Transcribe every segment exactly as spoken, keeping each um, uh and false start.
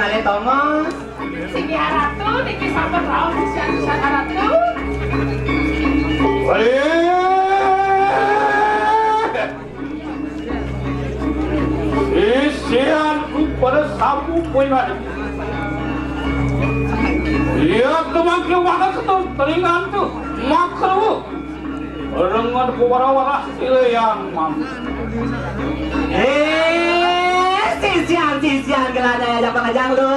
Kali Thomas. Sini Ratu, niki sampun raos sisian-sisian Ratu. Isianku pada sapu kuwi. Iya, tumangkil wakas tu telingan tu makruh. Lengan kuwara-wara sileyang mam. Eh, sisian-sisian gelah daya pengejang lu.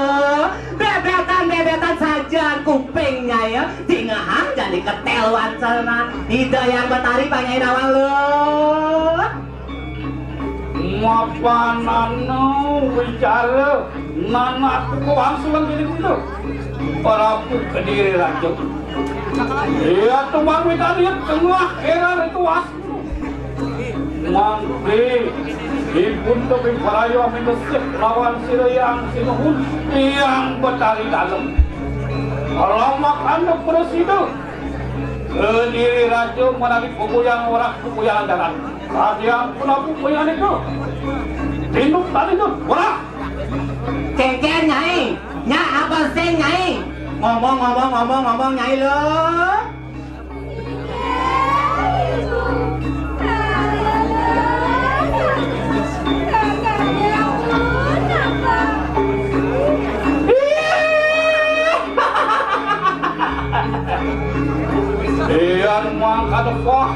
Bebetan-bebetan saja kupingnya ya. Dingehang jadi ketel wancenan. Ida yang Betari panyain awang lu. Mapanana wicara nanaku kawangsulan diri kudu. Prabu Kediri Raja. Iya tumbang witan iya tengah era rituas. Mangke ipun teping paraya minusip lawan sira yang sinuhun tiang Betari Dalem. Alamak anda presida. Kediri Raja menawi kukuyan ora kukuyan dalan. Kadiang pun aku kukuyan itu. Tinduk tadi tu, ora. Kengken, Nyai. Nya apa sing, Nyai? Ngomong, ngomong, ngomong, ngomong, Nyai lo. Iyan mangkadepah,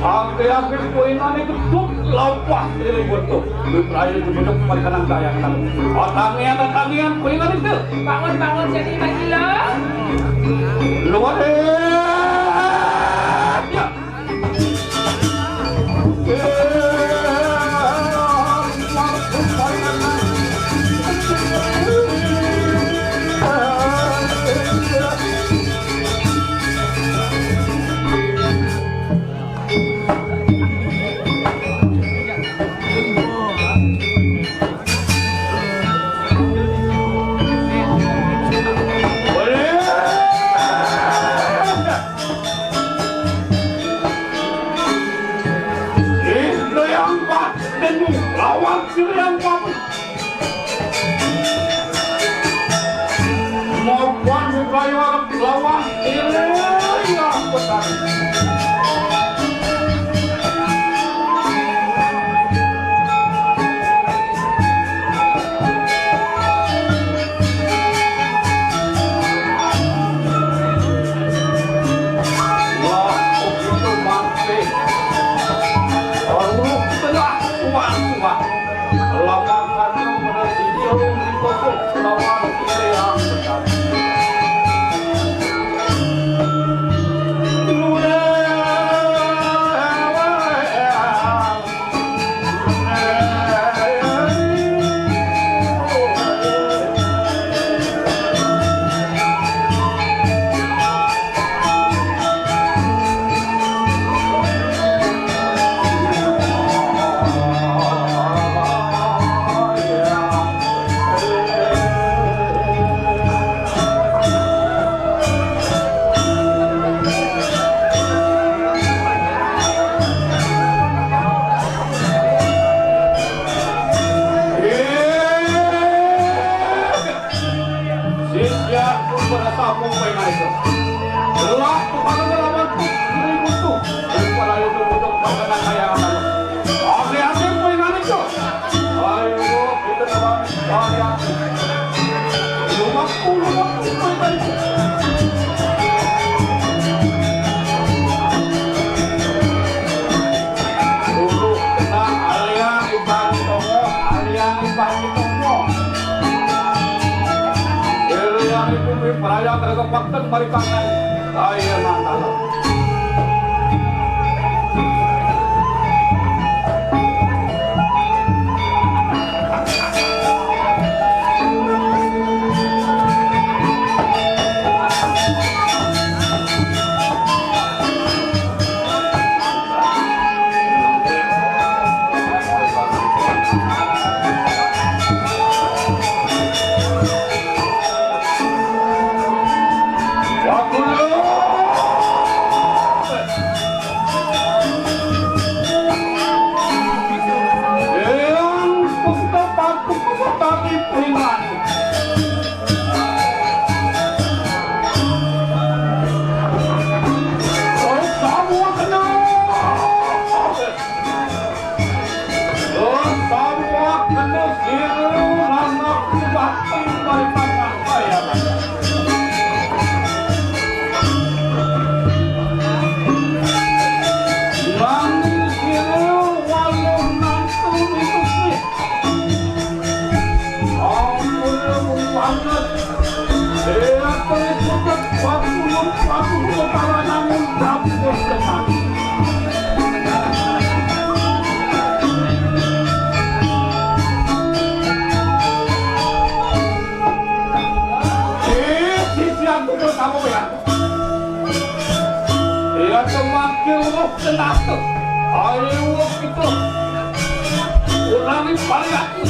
ake-ake kuinane gedut lampah diri butuh. Duit rayu jumeduk parikanang dayangan. Atangian, atangian, kuinane itu. Bangun, bangun, jadi lagi lo. Luar deh. Ya. Indriang Pak Denu lawan Siriang Pak Mopan Subrayo arep lawan Indriang Petani. Wah, begitu mangke. Aduh, tengah, kuat, kuat. Lapangan bener sini, aduh, ditutup. Lawan kiri yang besar. Sisya pun pada sambung main aja. Gelap kepada lawan putri musuh. Daripada itu untuk makanan kayangan. Oke, oke, main aja. Ayo, kita dalam bahaya. Rumahku, rumahku, main aja. Dulu kena alian Iban Tomo, alian Iban Tomo. Irian ibu perayaan terkepakkan marikangan. Ayo nantang. Eya, terus pucet, waktu, waktu, utara, namun, Prabu Sesat. Eh, sisian, betul kamu, ya? Iya, semakin roh kenapa? Ayo, kita ulangi variasi.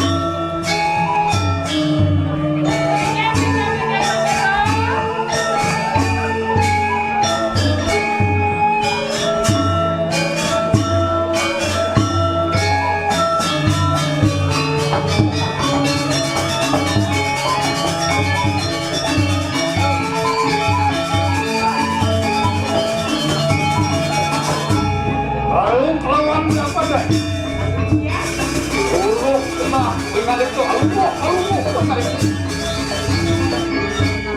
Lalu lawan apa, Dai? Urus kena dengan itu. Aluh, aluh, aluh.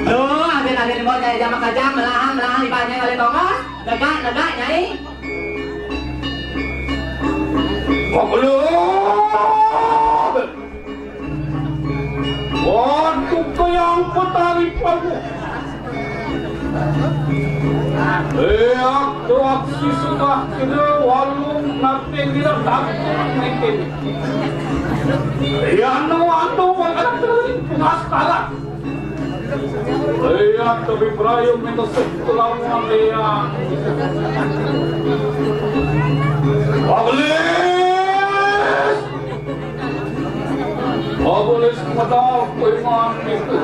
Loh, aden-aden mau nyai jamak aja, melahan, melahan, ibaratnya kali tongos. Negak, negak, Nyai. Waduh, yang petari pagu. Eh, aku aksi sudah kena walung nanti tidak takut mungkin. Ya, anu, anu, anak terus penasaran. Iya, tapi Ibrahim itu setelah melihat. Ablis! Ablis modal iman itu.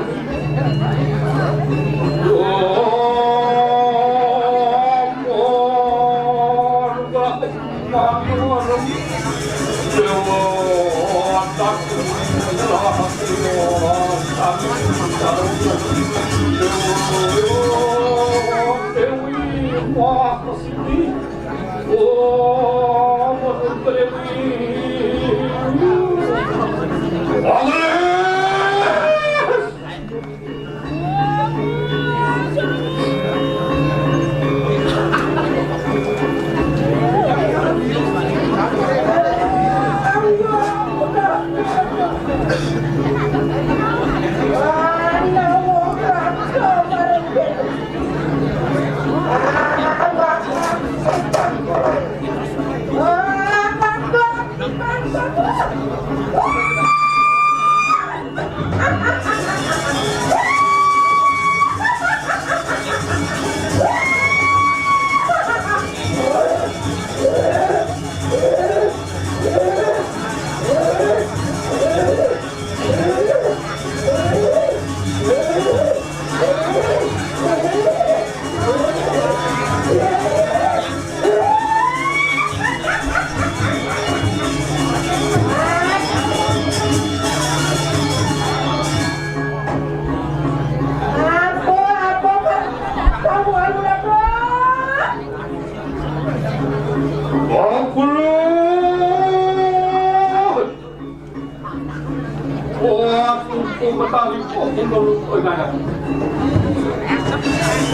Wah, tuku Betawi kok menurut pengadat.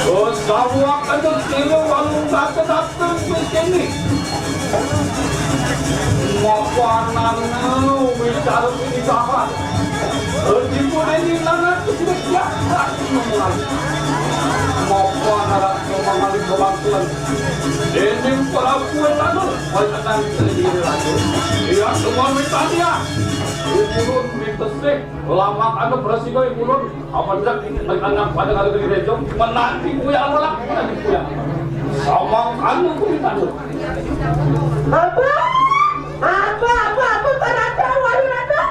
Oh, sawak aja kilo, walau datang-datang ke sini. Mapanan lu bicara ini kapan? Tipu ini lanat sudah biasa. Mapanan anak mengalih kebantuan. Ini perapuan anu. Wajah sendiri lagi. Iya, semua minta dia. Turun minta sih. Lama anu presiden turun. Apa ndak ini anak pada kali di rejo menanti kuya, apa lah, menanti kuya. Sama anu kuya anu. Apa? Apa, apa, apa, Pak Ratu, Walu Ratu?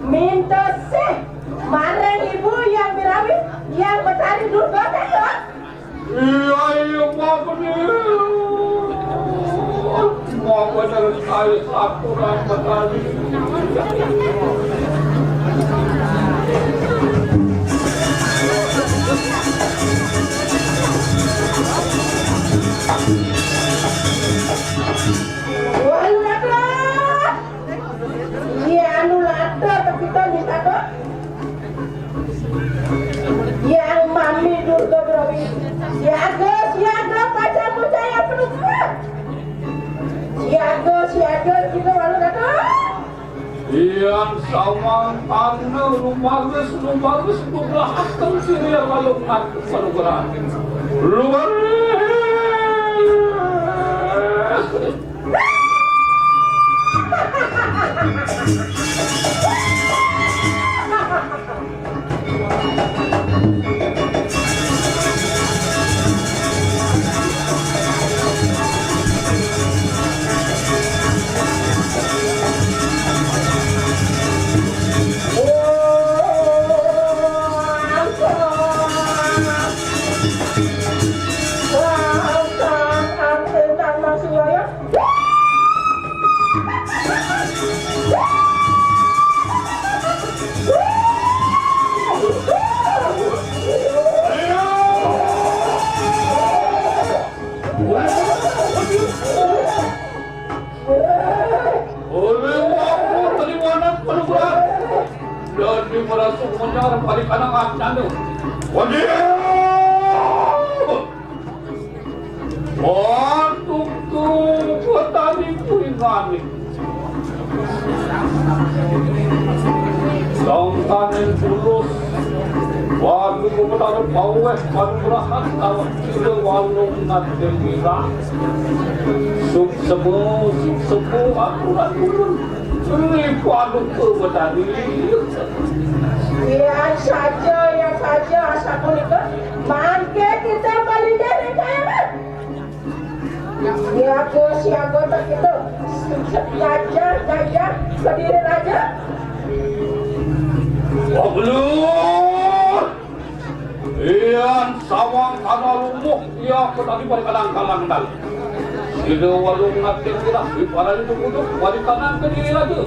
Minta sih, marang ibu yang birawi, yang betari dulu, ya? Iya, iya, Pak Bener. Pak Bener, saya satu orang Betari. Wah, iya, anu lada, tapi kita minta kok. Yang mami Durga Brawi. Siaga, siaga, pacar percaya penuh. Siaga, siaga, kita malu datang. Yan sawangkana lumaris, lumaris, lumaris, sirih lalu ngadep panugrahan. Lumaris. Oleh waktu terimanan penugasan dan merasa menyerah balik anak anak. Waduh! Waktu tu petani kuingani. Sangkaning tulus, waktu ku petani paweh, panugrahan, awak sira walung ngaten mirah. Suksema, suksema, aturan ulun. Sri paduka petani. Iya saja, iya saja, asapunika. Mangke kita balinder ring kayangan. Siaga, siaga tak kita. Gajah, gajah, kediri raja. Wah, belum. Yan sawangkana lumuh, iya petani bari kadang kalang dal. Sira walung ngaten mirah, ibarat itu kudu bari kadang kediri raja.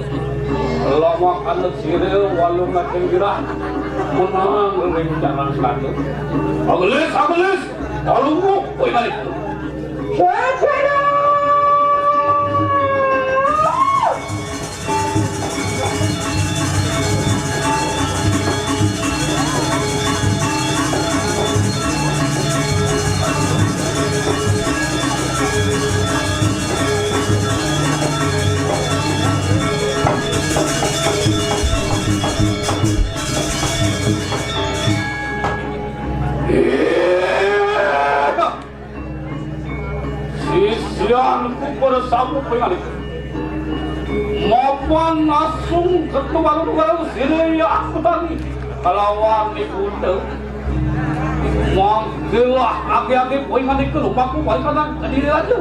Lamakana sira walung ngaten mirah, menang ring jalan raja. Agelis, agelis, walung lumuh, kowe balik. Sisianku pada sampun pingalih. Mapan asung ketubalu-balu sira aku tadi. Kalawan ibu mangkilah agi-agi poingan iku lupaku balikan kediri raja.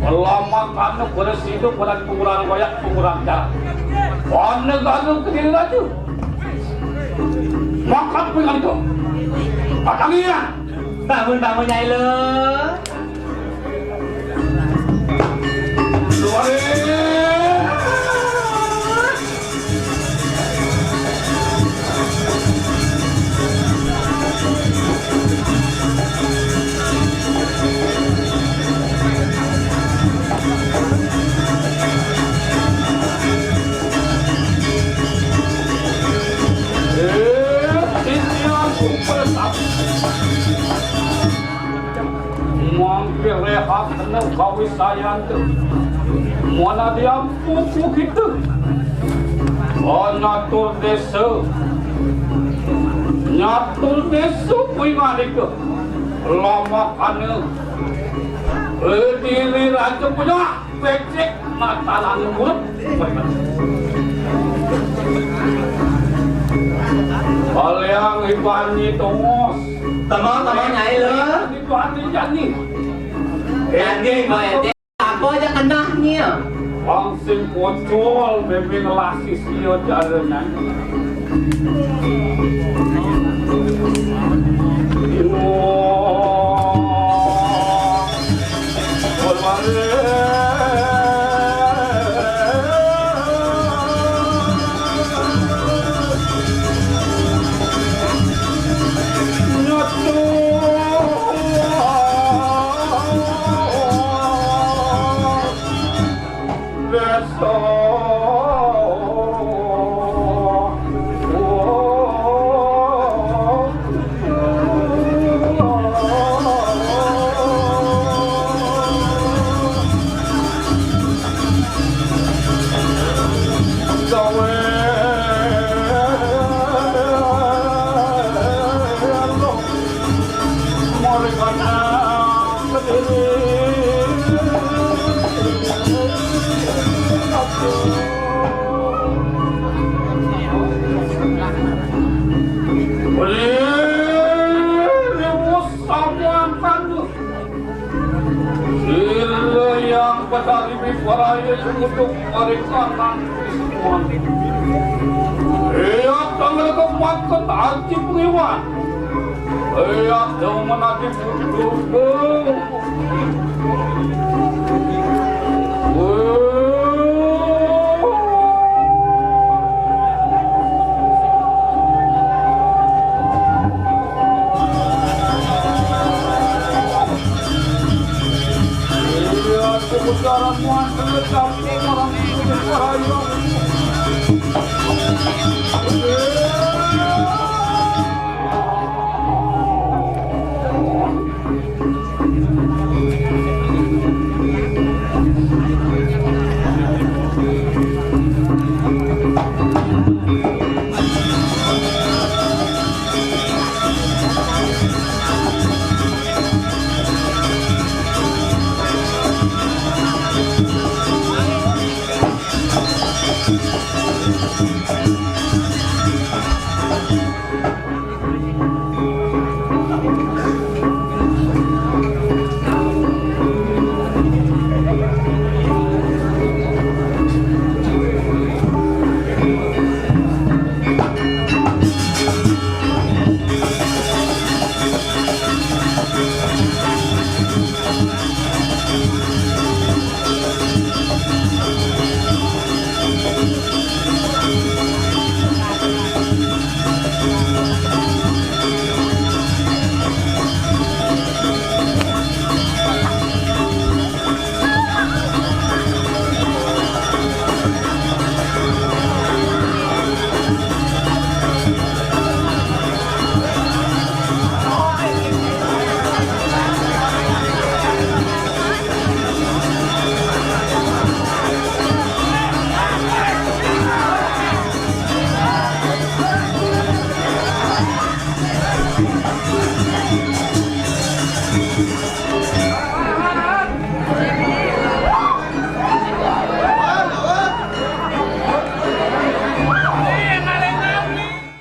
Lamakana pada situ pada pengurang wayak pengurang jalan. Pada gagal kediri raja. Makan poingan itu. Patangian. Bangun, bangun, Nyai Luh. Lumaris. Eh, ini aku pertama. Mangke rehat kena gawe sayantu. Mana dia pupu kita? Oh, nyatur desa. Nyatur desa kuwi ngalika. Lamakane. Kediri raja punya. Becik matalan mulut. Kaliang ibani tongos. Tengok, tengok, Nyai Luh. Ibani jani. Jani, Pak R T. Apa aja kenahnya? Wong sing pocol, bebek ngelasi sio jare nyanyi. Para ayo sumuduk parikanan. Iya, tanggal kepaten Aji Pengiwan. Iya, jangan Aji Pengiwan.